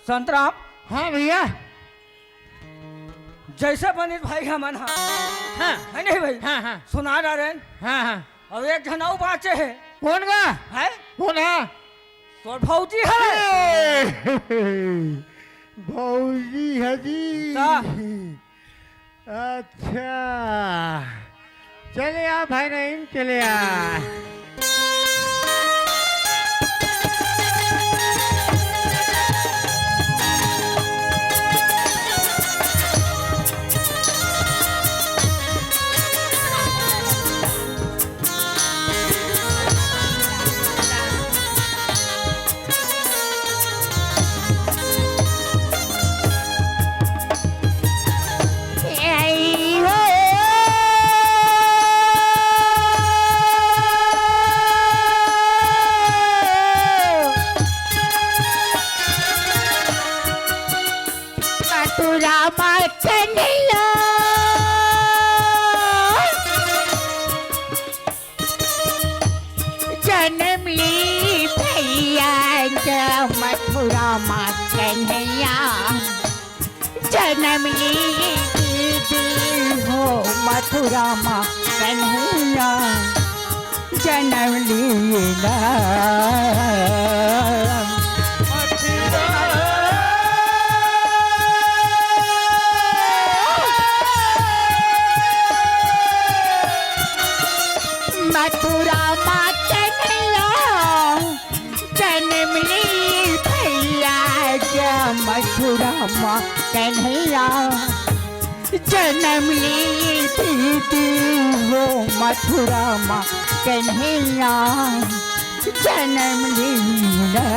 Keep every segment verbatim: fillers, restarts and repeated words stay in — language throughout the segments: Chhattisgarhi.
संतराम। हाँ भैया। जैसे बनिस भाई हमन हा। हाँ। है नहीं भाई? हाँ, हाँ। सुना डारेन। हाँ, हाँ। अब एक झन अउ बाँचे हे। कोन गा? है? कोन हा? तोर भौजी हवे। ए, भौजी हे जी। का? अच्छा, चले आ भाई रहीम, चले आ। मथुरा मा कन्हैया जनम ली भैया, मथुरा मा कन्हैया जनम ली दीदी हो, मथुरा मा कन्हैया जनम लीला। मथुरा मा कन्हैया जनम ली भैया, जा मथुरा मा कन्हैया जनम ली दीदी हो, मथुरा मा कन्हैया जनम लीला।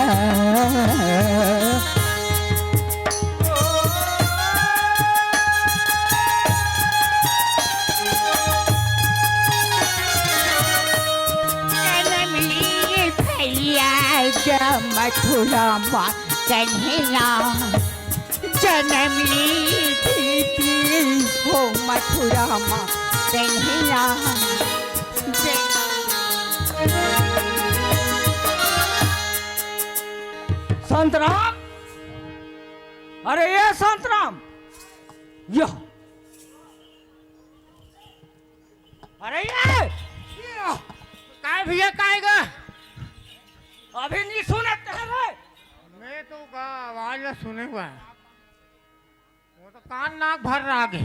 जनम ली भैया, जा मथुरा मा कन्हैया जनम ली दीदी हो, मथुरा मा कन्हैया। जय संतराम, अरे ये संतराम, यह, अरे ये, यह, काय भैया, काय गा? अभी नहीं सुनत हे रे? मैं तो गा आवाज ला सुने हुआ है। वो तो कान नाक भर रहा गे।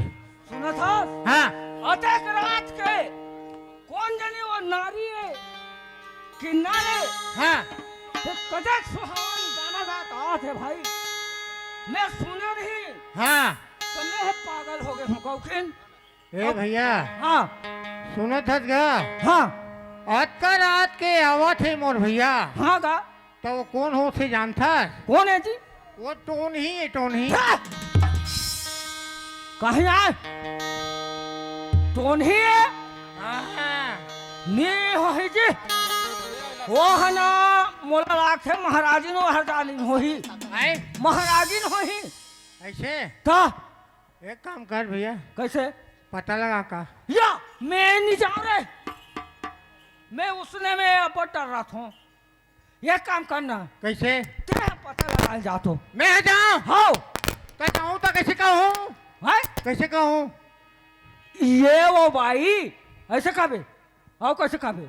सुनत हस? हाँ। अतेक रात के कोन जनी वो नारी हे, किन्नर हे। हाँ। वो कतेक सुहावन गाना गात आत हे भाई। मैं सुने नहीं। हाँ। तो मैं पागल हो गे हूँ कौखिन। ए भैया। हाँ। सुनत हस गा? हाँ। अतका रात के आवत हे मोर भैया। हाँ गा। त वो कोन होथे जानथस? कोन हे जी? वो टोनही हे, टोनही। हाँ। कहीं आय? टोनही हे? हाँ। नी होही जी। वो हे ना, मोला लागथे महाराजिन, महाराजिन होही। आय? महाराजिन होही। ऐसे? त? एक काम कर भैया। कैसे? पता लगा का? या, मैं नहीं जाऊँ रे। मैं उसने में अब डर रहा था। एक काम करना। कैसे? तेरा पता लगा जा तो। मैं जाऊँ? हाँ। तो जाऊँ तो कैसे कहूँ? हैं? कैसे कहूँ? ये वो बाई, ऐसे कहबे? आओ कैसे कहबे?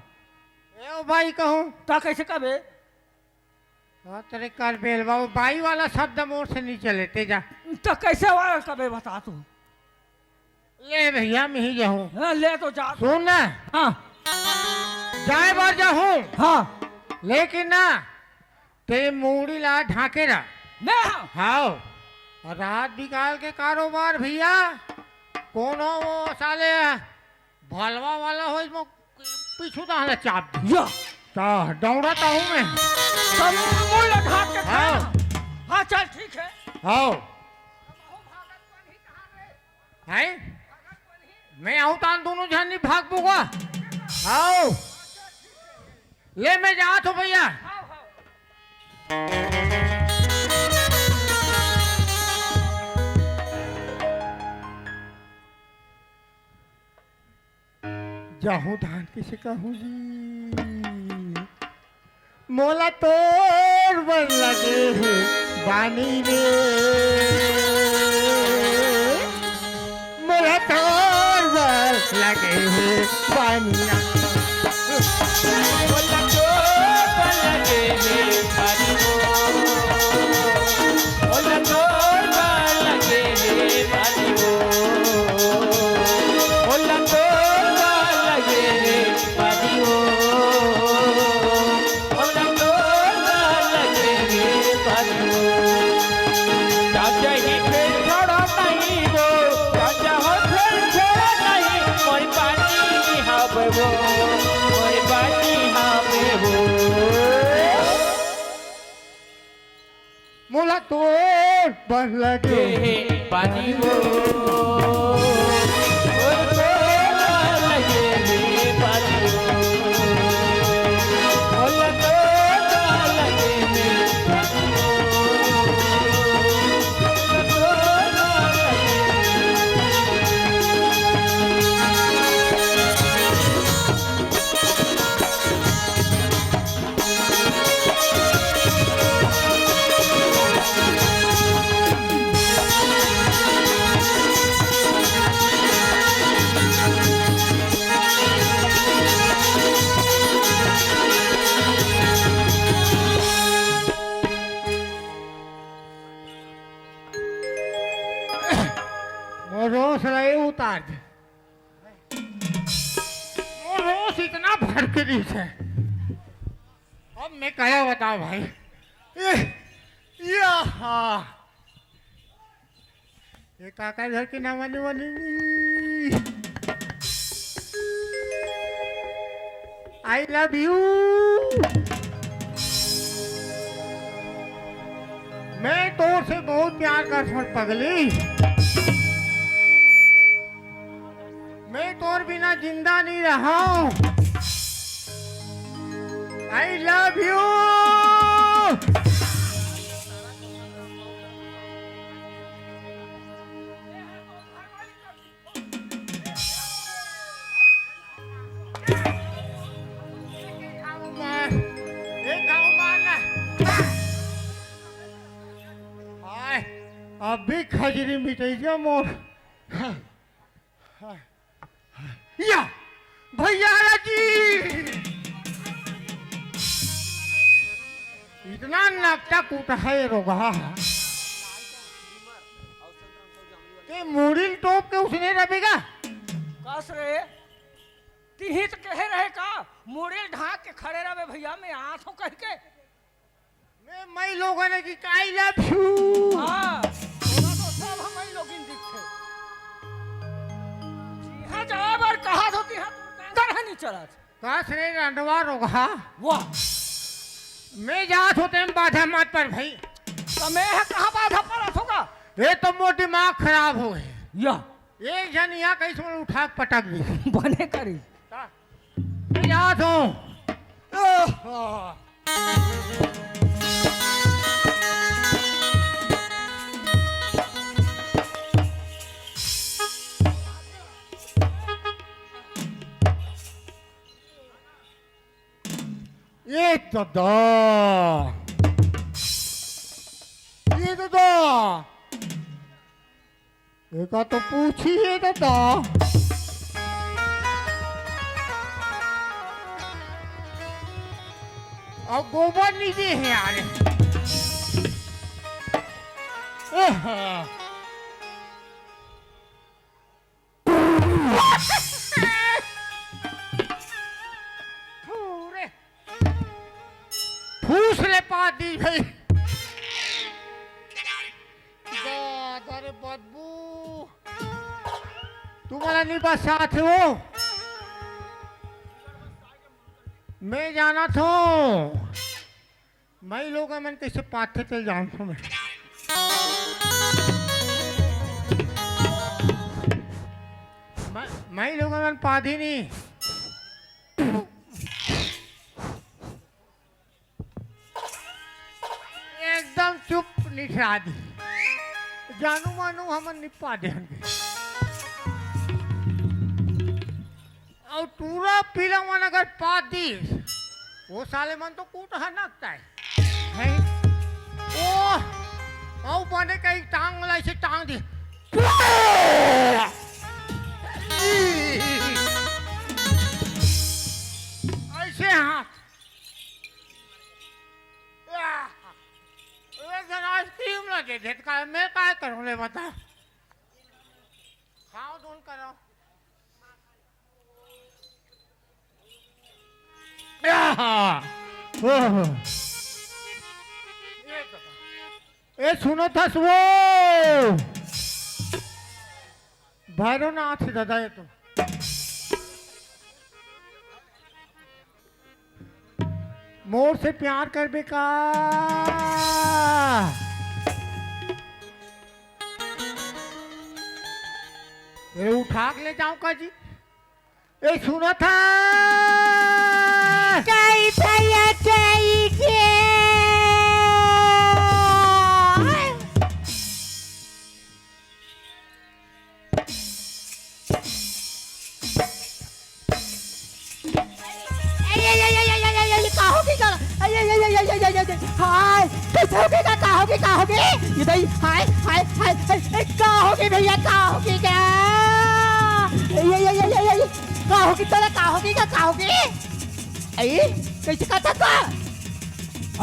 ए वो बाई कहूँ। तो कैसे कहबे? हाँ, तेरे कर बेलवा, वो बाई वाला शब्द मोर से नहीं चले, ते जा। तो कैसे वाला कबे बता तू? ले भैया, मैं ही जाऊँ। हाँ, ले तो जा। सुन ना। हाँ। जाए बर जाहूँ। हाँ। लेकिन ना, ते मूड़ी ला ढाके रह। मैं हाँ। हाँ। रात बिकाल के कारोबार भैया, कोनो वो साले भलवा वाला होइस, मो पीछू डहर ले चाप दे। या। त दौड़त आहूँ मैं। तब मुड़ लगा के खा। हाँ। हाँ, चल, ठीक है। हाँ। हैं? मैं आऊं तान दोनों झन नी भागबो गा। आओ। ले मैं जात हूं भैया। जाहूं धान किसे कहूं जी। मोला तोर बर लगे हे बानी रे। मोला तोर बर लगे हे बानिया। मोला तोर बर लगे हे बानी ओ। मोला तोर बर लगे हे बानी ओ। मोला तोर बर लगे हे बानी ओ। मोला तोर बर लगे हे बानी ओ। चाचा ही फेर छोड़ा नहीं वो, चाचा हो फेर छोड़ा नहीं, मोर बानी हावे वो, मोर बानी हावे वो। मोला तोर बर लगे हे पानी वो। मोला तोर बर लगे हे पानी वो। मोला तोर बर लगे हे पानी वो। मोला तोर बर लगे हे पानी वो। मोर रोस रहे उतार दे। मोर रोस इतना भड़क रही है। अब मैं क्या बताऊं भाई? ए, या हा। ये काका घर के नाम आने वाली। I love you। मैं तोर से बहुत प्यार करथंव पगली। मैं तोर बिना जिंदा नहीं रहंव। I love you। हाय, अभी खजरी मिटई जा मोर। या, भैया जी, इतना नकटा कूटा है रोगहा। के मुड़िल टोप के उसने रबेगा। कस रे, तिही तो कहे रहे का, मुड़िल ढांक के खड़े रहे भैया, मैं आत हूं कह के। मैं मई लोगन की I love you। हाँ, तोला तो सब हम मई लोगिन दिखथे। जिहां जाए बर कहा तो तिहां तोर कांगर ह नहीं चलत। कस रे रंडवा रोगहा। वाह। मैं जात हों तेम बाधा मत पर भाई। तो मैं ह कहां बाधा परत हों गा? ये तो मोर दिमाग खराब हो गए। या। एक झन इहां कहीं से उठा के पटक दी। बने करी। का? मैं जात हूं। ओहो। ए ददा, ए ददा, एका तो पूछी हे ददा। अउ गोबर नी दे हे यार। ओह। फू रे। फूस ले पाती भाई। दादा रे बदबू। तुम्हारा नहीं बस साथ है वो। मैं जानत हूं। मई लोग मन कैसे पाथे चल जानत हूं मैं। मैं मैं लोगन मन पादी नी। एकदम चुप निठरा दी। जानू मानू हमन निपा दे हन। अउ टूरा पीला मन अगर पात दिस, वो साले मन तो कूट हनकता है। हैं? ओ, अउ बने कहीं टांग ला ऐसे टांग दी। ऐसे हाथ। एक जन आइसक्रीम ला दे देत का, मैं काय करूं ले बता? खाओ दून करो। आहा! ओह! ए सुनो थस वो! भैरवनाथ हे दादा ये तो। मोर से प्यार करबे का? ए, उठा के ले जाऊं का जी? ए, सुनत हा? जय भैया, जय जय। ए, ए, ए, ए, का होगे का? ए, ए, ए, ए, ए, ए, ए, ए, हाय, कैसे होगे का? का होगे, का होगे? ये दाई, हाय, हाय, हाय, हाय, ए, का होगे भैया, का होगे का? ए, ए, ए, ए, ए, ए, का होगे तोला, का होगे का, का होगे? ए, कैसे का था का?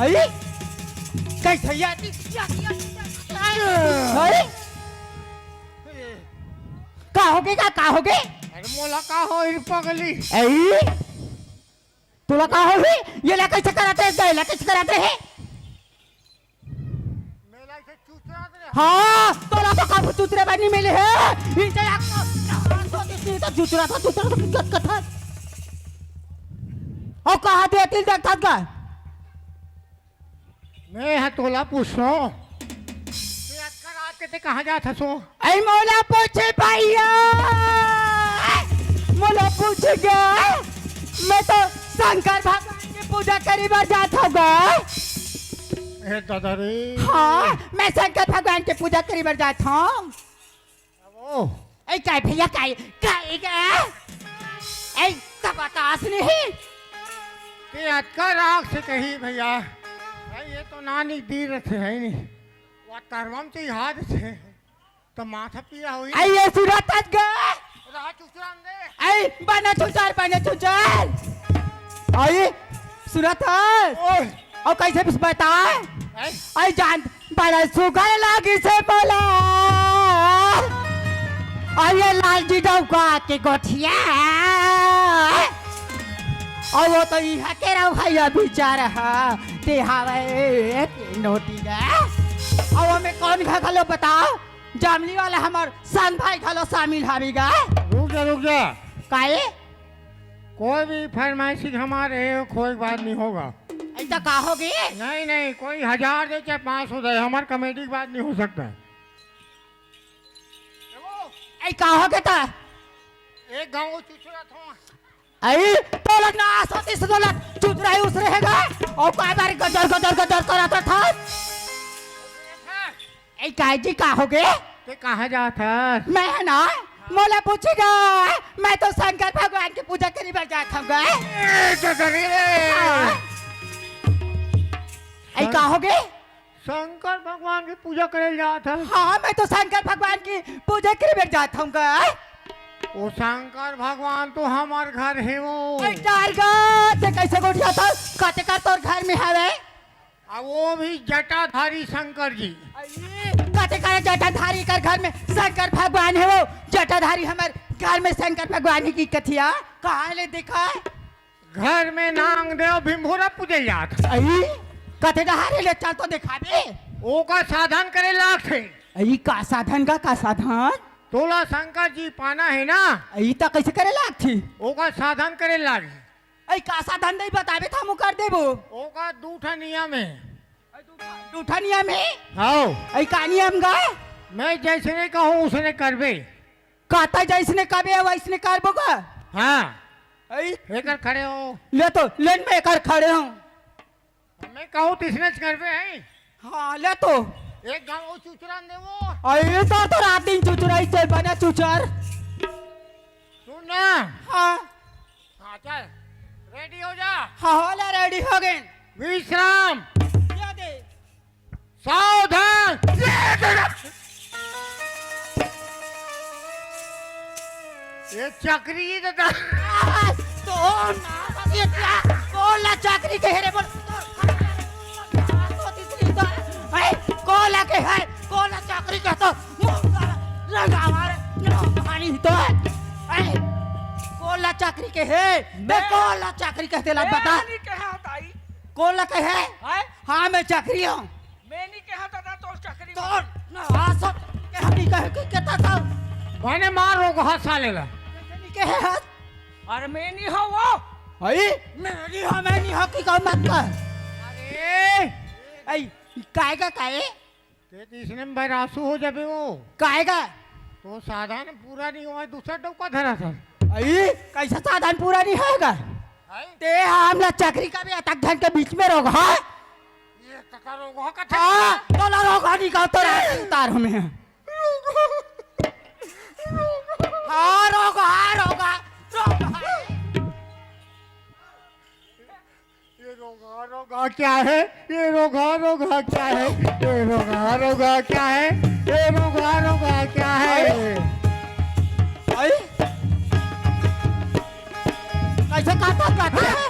ए, कैसे यार? ए, का होगे का, का होगे? अरे मोला का होही पगली? ए, तोला का होही? ये ला कैसे कराते हैं? ये ला कैसे कराते हैं? मेला से चुचरा दे। हाँ, तोला तो कब चुचरे बनी मिली है? इनसे यार तो चुचरा था, चुचरा था, कत कत। और कहाँ दे तिल देखत का? मैं ह तोला पूछो। ते अतका रात के ते कहाँ जात हसो? ऐ मोला पूछे भैया, मोला पूछे गा, मैं तो शंकर भगवान के पूजा करे बर जात हूँ गा। ए दादा रे। हाँ, मैं शंकर भगवान के पूजा करे बर जात हूँ। ओ। ए, काय भैया, काय, काय गा? ए, का बतास नहीं? ते अतका राग से कही भैया। भाई, ये तो नानी दीर थे है नहीं। वा तरवम से याद थे। तो माथा पीला होई। ए, ये सुरत गा। रहा चुचरान दे। ए, बना चुचार, बना चुचार। ए, सुरत है। ओए। अउ कैसे बता? हैं? अई जान, बड़ा सुघर लागिस हे मोला। अई ये लाल जी डौका के गोठिया। अउ वो तो इहाँ के रहो भैया बिचारा हा। ते हावे के नोटी गा। अउ ओमे कौन घा घलो बताओ? जामली वाला हमर संग भाई घलो शामिल हावे गा। रुक जा, रुक जा। काहे? कोई भी फरमाइशी हमारे कोई बात नहीं होगा। ऐसा का होगे? नहीं, नहीं, कोई हजार दे चाहे पाँच सौ दे, हमार कमेटी की बात नहीं हो सकता है। ए, का होगे त? एक गाँव चुचरा था। अई, तोला ना आसो तीस तोला चुचरा ही उसरे हे गा। अउ काय बार गदर, गदर, गदर करत था। ए, काय जी, का होगे? ते कहाँ जात हस? मैं ह ना, मोला पूछे गा, मैं तो शंकर भगवान के पूजा करे बर जात हूँ गा। ए, तो करे। हाँ। ए, का होगे? शंकर भगवान के पूजा करे जात हस? हाँ, मैं तो शंकर भगवान के पूजा करे बर जात हूँ गा। ओ शंकर भगवान तो हमर घर हे वो। ए, डार गा, ते कैसे गोठियाथस? कते कर तोर घर में हवे? आ वो भी जटाधारी शंकर जी। अरे, कते करे जटाधारी कर घर में शंकर भगवान हे वो। जटाधारी हमर घर में शंकर भगवान हे कि कथिया? कहाँ ले देखा? घर में नांग देव भिंभोरा पूजे जात। अरे, कते डहारे ले चल तो देखाबे। ओका साधन करे लागथे। अरे, का साधन गा, का साधन? तोला शंकर जी पाना हे ना? अरे, त कैसे करे लागथे? ओका साधन करे लाग। अई का साधन दई बताबे त हमू कर देबो। ओका दू ठा नियम हे। अई दू ठा, दू ठा नियम हे? हाओ। अई का नियम गा? मैं जैसने कहूँ उसने करबे। काता जइसने कबे वइसने करबो गा। हाँ। अई। एकर खड़े हो। ले तो, लेन में एकर खड़े हूँ। मैं कहूँ तिसने करबे है। हाँ, ले तो। एक गाँव वो चुचरा ने वो। अई तो, तो रात दिन चुचरा ही चल बना चुचर। सुन ना। हाँ। हाँ, चल। रेडी हो जा। हाँ, होला रेडी हो गए। विश्राम। ये दे। सावधान। ये दे। ये चकरी ही तो दा- तो ना, ये क्या? कोला चकरी के हेरे बोल। ए, कोला के है, कोला चकरी के तो मुंह का रंग हमारे नौ पानी तो है। ए, कोला चकरी के है, मैं कोला चकरी कहते ला बता। नहीं कहा ताई। कोला के है? हैं? हाँ, मैं चकरी हूँ। मैं नहीं कहा था, था तो चकरी तो ना, हाँ, सब के हम नहीं कहे कि कहता था। मैंने मार रोगहा साले ला। नहीं कहे हाथ। अरे मैं नहीं हूँ वो। हई? मैं नहीं हूँ, मैं नहीं हूँ कि कौन मत कर। अरे। आई, कायगा काये? ते तीसरे में बैरासू हो जाबे वो। कायगा? तो साधन पूरा नहीं हुआ, दूसरा डौका धरा था। आई, कैसा साधन पूरा नहीं होगा? हैं? ते हमला चकरी का भी अटक धन के बीच में रोग, हाँ? ये कका रोग हो का हाँ, तो ला रोग हो निकाल तो रात उतार हमें। हाँ, रोग, हाँ, रोग, हाँ, रोग, हाँ। ये रोगा रोगा क्या है? ये रोगा रोगा क्या है? ये रोगा रोगा क्या है? ये रोगा रोगा क्या है? आई? कैसे काटा काटा है?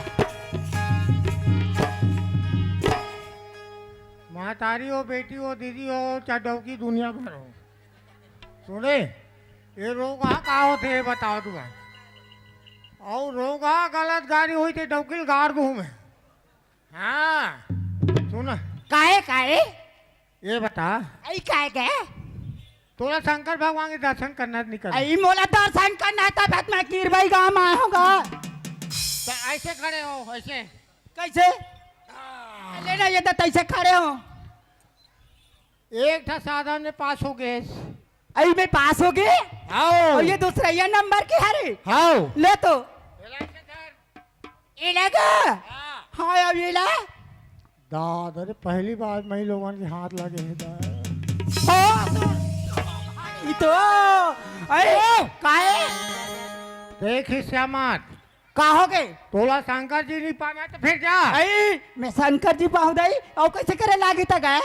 महतारी हो, बेटी हो, दीदी हो, चाहे डौकी दुनिया भर हो। सुने, ये रोगहा का होथे, ये बताओ तुमन। अउ रोगहा गलत गाड़ी होही ते डौकी ल गाड़ दूँ मैं। हाँ, सुन। काहे, काहे? ये बता। आई काहे के? तोला शंकर भगवान के दर्शन करना है, निकल। आई मोला दर्शन करना है, तब मैं गिरबई गाँव में आए होगा। तो ऐसे खड़े हो, ऐसे। कैसे? हाँ। ले ना, ये तो तैसे खड़े हो। एक ठा साधन में पास हो गए। आई में पास हो गए? हाँ। और ये दूसरा, ये नंबर के हरे? हाँ। ले तो। ये लगा? हाँ। हाँ, अब ये ला। दादा रे, पहली बार मैं लोगन के हाथ लगे है दादा। हाँ, तो, ये तो, अरे, ओ! काहे? देख, हिस्सा मत। का हो गए? तोला शंकर जी नहीं पाना तो फिर जा। आई, मैं शंकर जी पाहूं दई, अउ कैसे करे लागी त गए?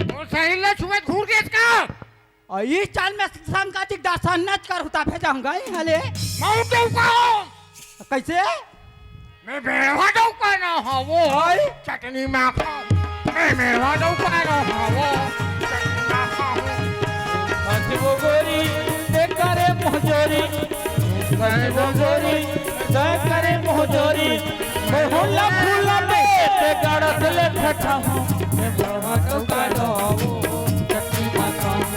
वो सही ले छुए घूर के इसका। अई चल मैं शंकर जी के दर्शन नच कर हुता भेजाऊंगा, ई हले। मऊ डौका हो। कैसे? मैं मेवा डौका ना हो, वो आई। चटनी माखा। मैं मेवा डौका ना हो, वो चटनी माखा हो। सच वो गोरी, ते करे मोहजोरी। सच वो गोरी, ते करे मोहजोरी। मैं होला फूला में, ते गड़स ले फटा हूँ। मैं मेवा डौका ना हो, वो चटनी माखा।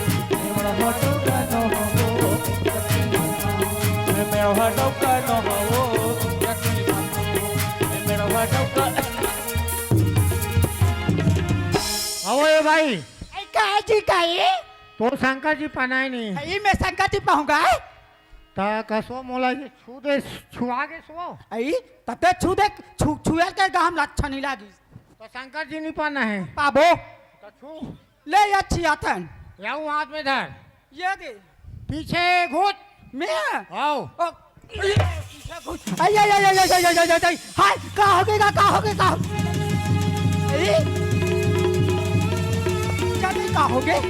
आओ ए भाई। आई का जी का ये? तो शंकर जी पनाए नहीं। आई मैं शंकर जी पाऊंगा? ता कसो मोला ये छू दे, छुआ के सो। आई तते छू दे, छू, छुएल के गाम लच्छा नहीं लागी। तो शंकर जी नहीं पाना है। पाबो। तो छू। ले, ये अच्छी आथन। लाओ हाथ में धर। ये दे। पीछे घुट। मैं? आओ। ओ, ये पीछे घुट। आई, आई, आई। हाय, का हो गया, का हो गया, का हो गया? ए? क्या नहीं, का हो गया?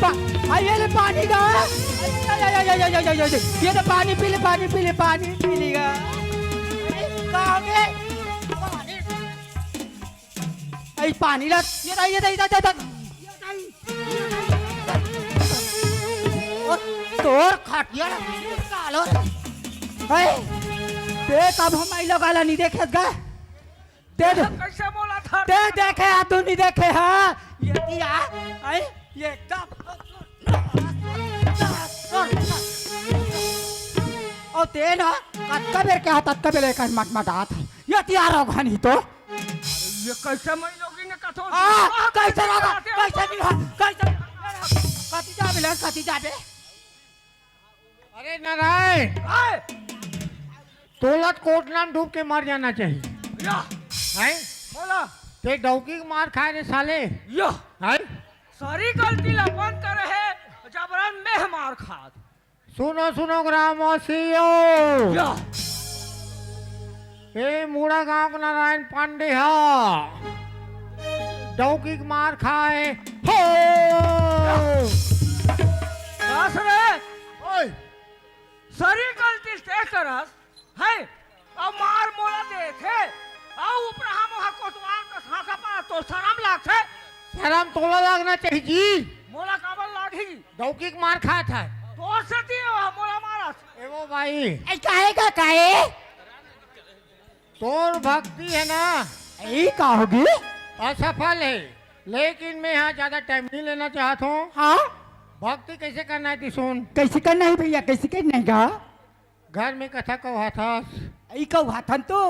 पा-, आई, ये ले पानी का। आई, आई, आई। ये तो पानी पी ले, पानी पी ले, पानी पी लेगा। अरे, का हो गया? आई पानी ला, ये दा, ये दा, ये दा, ये दा। ओ, तोर खटिया ला, कालो। हे, देख अब हम आई लोग आला नहीं देखे गा। ते दे-, कैसे बोला था? ते देखे हा, तू नहीं देखे हा। ये दिया, आई, ये एकदम। ओ ते ना, कतका बेर के हा, ततका बेर एकर मटमटात हा। ये तियार हो घनी तो। अरे, ये कैसे मैं लोगी ने कथो? आ, कैसे रहा? कैसे नहीं रहा? कैसे नहीं रहा? कति जाबे ले, कति जाबे? अरे नारायण, आय! तोला त कोटना म डूब के मर जाना चाहिए। या! हैं? बोला। ते डौकी के मार खाए रे साले। या! हैं? सारी गलती ला अपन करे हे, जबरन में मार खात। सुनो, सुनो ग्रामवासियों। या! ए मुड़ा गांव के नारायण पांडे हा डौकी के मार खाए। हो! कस रे? ओए! सरी गलती ते करस, है? अउ मार मोला देथे, अउ उपरा हम ओहा कोतवाल कस हाँका पारा, तो शरम लागथे? शरम तोला लागना चाहिए जी। मोला काबर लागही? डौकी के मार खात है। तोर सेती ओहा मोला मारस। ए वो भाई। ए, काहे का, काहे? तोर भक्ति है ना, ई का होगे? असफल है, लेकिन मैं यहाँ ज्यादा टाइम नहीं लेना चाहत हूँ। हाँ? भक्ति कैसे करना है, ती सुन। कैसे करना है भैया, कैसे करना है गा? घर में कथा कहाथस। ई कहाथन तो।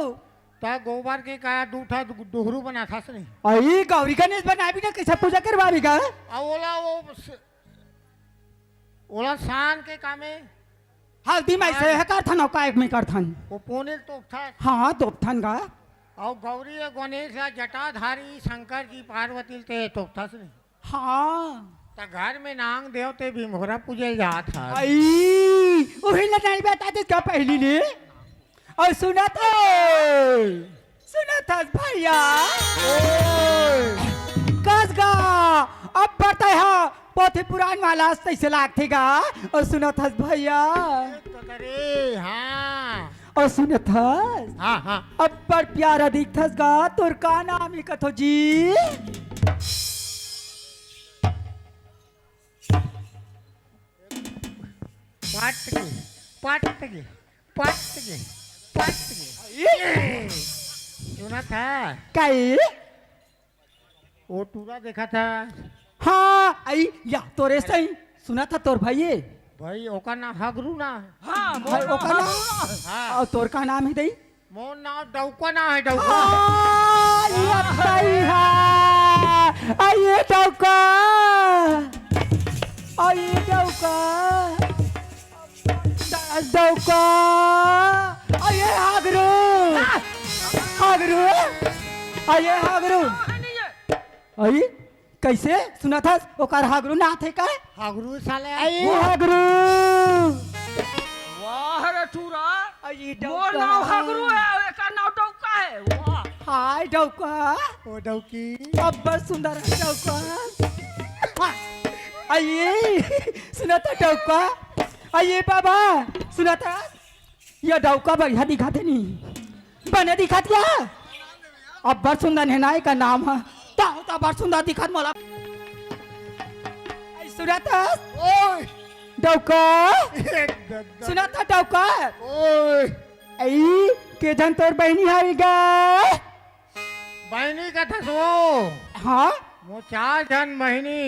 त गोबर के का दू ठा दु-, डोहरू बनाथस नहीं। ई गौरी गणेश बनाबी ना, कैसे पूजा करवाबी गा? आ ओला वो स-, ओला सान के कामे हल्दी में से हाँ। हे करथन, अउ काय में करथन? वो पोने ल तोपथस। हाँ, तोपथन गा। अउ गौरी अउ गणेश ला जटाधारी शंकर जी पार्वती ल ते तोपथस नहीं। हाँ। त घर में नांग देव ते भी मोहरा पूजे ल जात हस। आई, उही ला नहीं बता दे क्या पहली ले? अउ सुनत हस, सुनत हस भैया? ओए। कस गा, अब्बड़ तैं हा पोथी पुराण वाला अस तैसे लागथे गा। अउ सुनत हस भैया? अरे, हाँ। अउ सुनत हस? हाँ, हाँ। अब्बड़ प्यारा दिखथस गा, तोर का नाम हे कथों जी? पट के, पट के, पट के, पट के। ए! सुनत हस? काई? वो टूरा देखत हस? हाँ, आई, या, तोरे सही। सुनत हस तोर भाई हे? भाई, ओकर नाम हगरू ना हे। हाँ, भाई, मोर नाम ओकर नाम? हगरू ना हे। हाँ। अउ तोर का नाम हे दई? मोर नाम डौका ना हे, डौका। आ, ये भाई हा। आ, ये डौका। आ, ये डौका। ड-, डौका। आ, ये हागरू। हागरू। आ, ये हागरू। आ, ये कइसे सुनत हस? ओकर हगरू नाव हे का? हगरू साले। अई वो हगरू। वाह रे टूरा। अई मोर डौका। नाव हगरू हे, एकर नाव डौका हे। वाह। हाय डौका। ओ डौकी। अब्बड़ सुंदर हे डौका। अई सुनत हस डौका। अई बाबा सुनत हस? ये डौका बढ़िया दिखत हे नी? बने दिखत हे? अब्बड़ सुंदर हे ना एकर नाम ह। ताहू त अब्बड़ सुंदर दिखत मोला। अई सुनत हस? ओए! डौका? ए दद्दा। सुनत हस डौका? ओए! अई, के झन तोर बहिनी हावी गा? बहिनी कथस वो? हाँ? मोर चार झन बहिनी।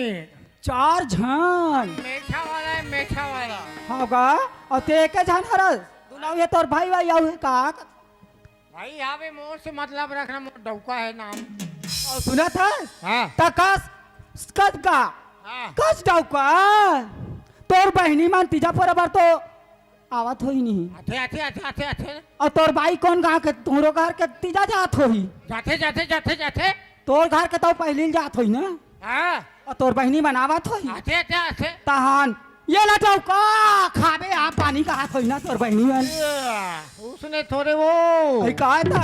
चार झन? मेछा वाला हे, मेछा वाला। हाँ गा? अउ ते एके झन हरस? दुनों ये तोर भाई वाई अउ हे का? भाई, हावे मोर से मतलब रखना, मोर डौका हे नाम। अउ सुनत हस? हाँ। त कस, कस का? हाँ। कस डौका? तोर बहिनी मन तीजा परब बर तो आवत होही नहीं। आथे, आथे, आथे, आथे, आथे। अउ तोर बाई कोन गाँव के? तोरो घर के तीजा जात होही। जाथे, जाथे, जाथे, जाथे। तोर घर के तो पहिली ल जात होही ना। हाँ। अउ तोर बहिनी मन आवत होही। आथे, आथे, आथे। तहन, ये ला डौका, खाबे आ पानी कहत होही ना तोर बहिनी मन। ए, उसने थोरे वो। अई का हे त?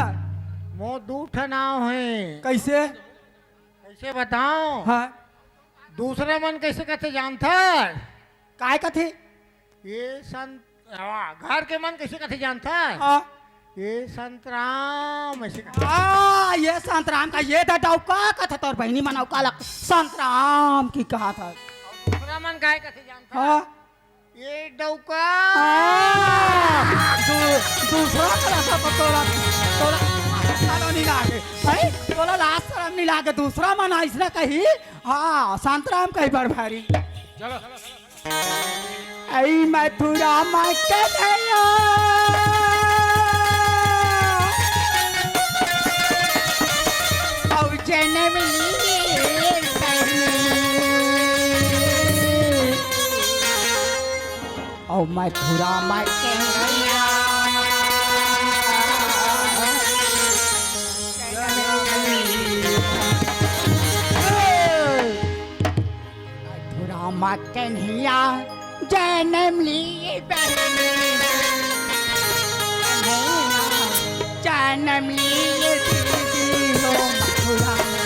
मोर दू ठन नाव हे। कइसे? कइसे बताओं? हाँ। दूसरा मन कइसे कथे जानथस? काय कथे? ये संत-, हाँ, घर के मन कइसे कथे जानथस? हाँ। ये संतराम, अइसे कथे। हाँ, ये संतराम का, ये त डौका कथे तोर बहिनी मन अउ काला संतराम कि कहत हस। दूसरा मन काय कथे जानथस? हाँ। ये डौका। हाँ। दू-, दूसरा तरह से तो तोला, तोला लाज शरम नहीं लागे। भाई, तोला लाज शरम नहीं लागे। दूसरा मन अइसने कही, हाँ, संतराम कही बड़ भारी। चलो। ऐ मथुरा में कन्हैया। अउ जनम ली पहली। ओ मथुरा में कन्हैया, मथुरा में कन्हैया जन्म लिए बहिनी, कन्हैया जन्म लिए दीदी हो मथुरा में।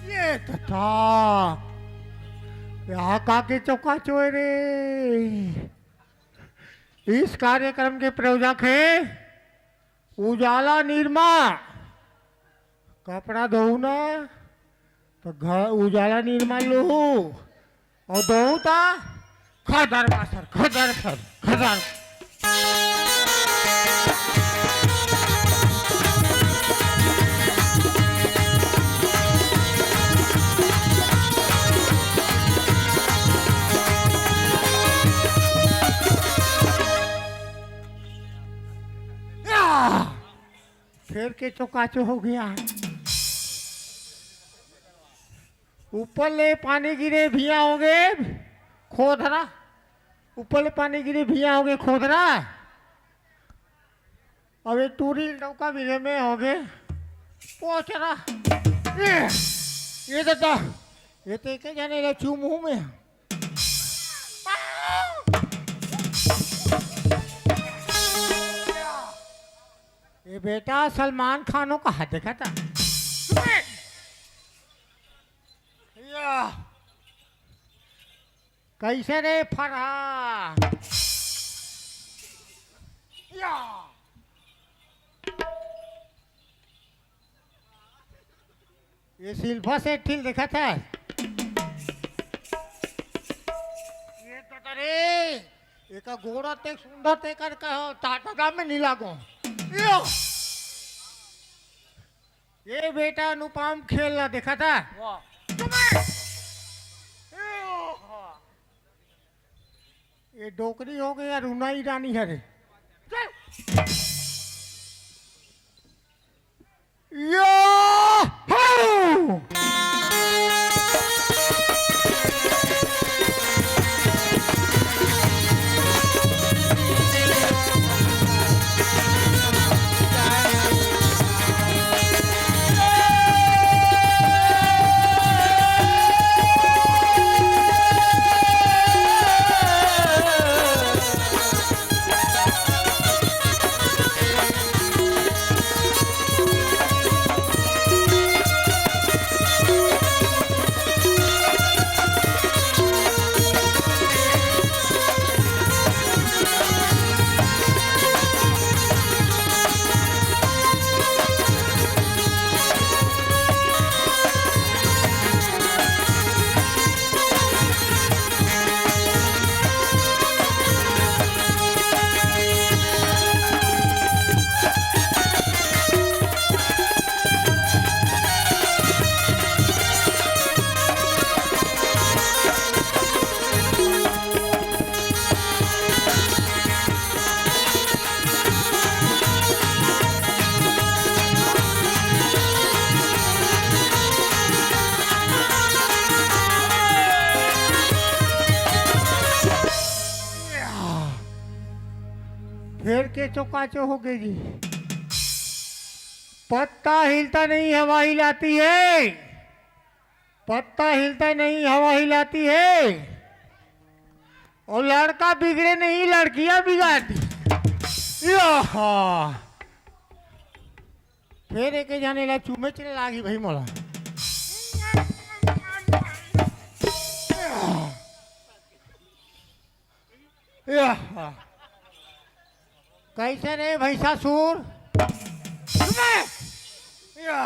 ये तथा, यहाँ का के चौका चोय रे। इस कार्यक्रम के प्रायोजक है उजाला निरमा। कपड़ा धोऊ ना, तो घर उजाला निरमा लोहू, और धोऊ ता खदर बासर, खदर सर, खदर। या! फेर के चोकाचो हो गया। ऊपर ले पानी गिरे, भिया होगे खोधरा। ऊपर ले पानी गिरे, भिया होगे खोधरा। अब ये टूरी डौका भी में होगे पोचरा। ये, ये दादा, ये तो एक जने ले चू मुंह में। ये बेटा सलमान खानो का हाथ देखा था। या। कैसे रे फरहा? या। ये सिल्फा से ठीक देखा था। ये तो रे, एका गोड़ा ते सुंदर ते कर कहो, टाटा में नहीं लागो। यो। ये बेटा अनुपम खेल ला देखा था। वाह। ये डोकरी हो गई यार, रुना ही रानी है रे। चल। यो! हो! फेर के चोकाचो हो गई जी। पत्ता हिलता नहीं, हवा हिलाती है। पत्ता हिलता नहीं, हवा हिलाती है। और लड़का बिगड़े नहीं, लड़कियां बिगाड़ती। या हा। फेर एक जाने ला चूमे चले लागी भाई मोला। या। कैसे रे भैंसासुर? या।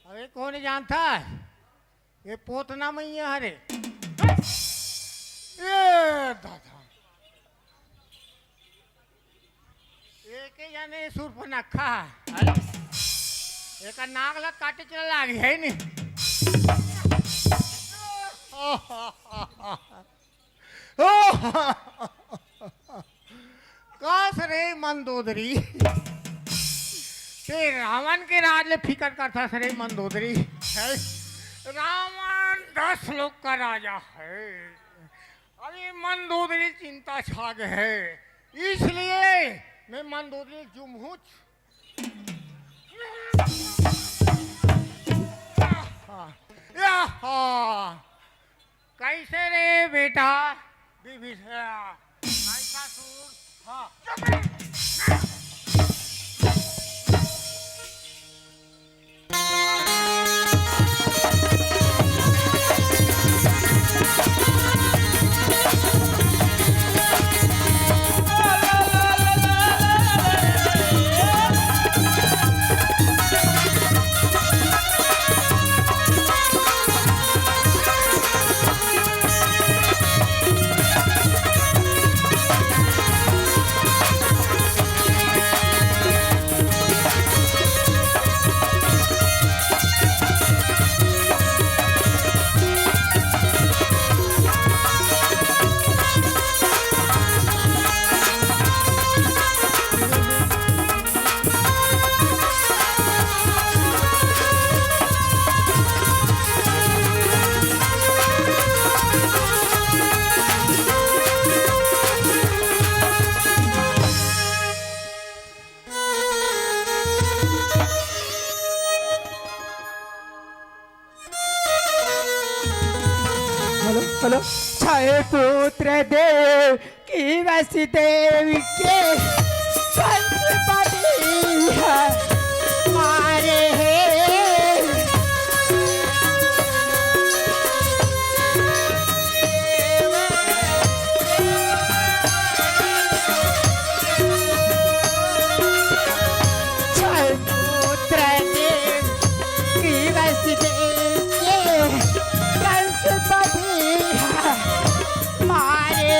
अरे कोन जानता है? ये पोतना मैया हरे। ए दादा, एके जाने सुरपनखा है। एकर नाक ला काटे चला लागे है नी। कस रे मंदोदरी, ते रावण के राज ले फिकर करथस रे मंदोदरी। है? रावण दस लोक का राजा है। अभी मंदोदरी चिंता छा गे है, इसलिए मैं मंदोदरी जुम्हुच। या हा, या हा। कैसे रे बेटा विभीषण? कैसा सूर? हाँ। Hello, hello. छह पुत्र देव की वसुदेव के कंस पति है मारे हैं। छह पुत्र देव की वसुदेव के कंस पति मारे।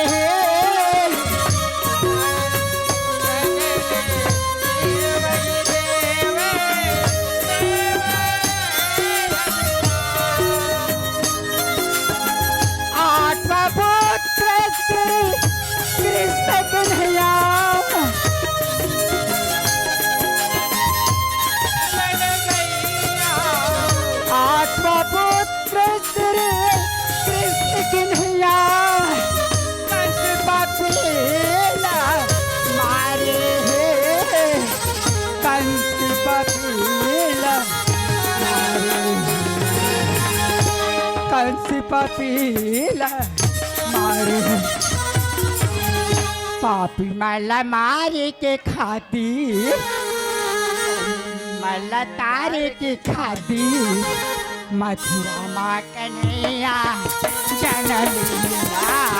आठवां पुत्र श्री कृष्ण कन्हैया। आठवां पुत्र श्री कृष्ण कन्हैया। कंस पति ला मारे हे, कंस पति ला मारे हे, कंस पति ला मारे हे। पापी मन ला मारे के खातिर, मन ला तारे के खातिर मथुरा मा कन्हैया जनम लिया।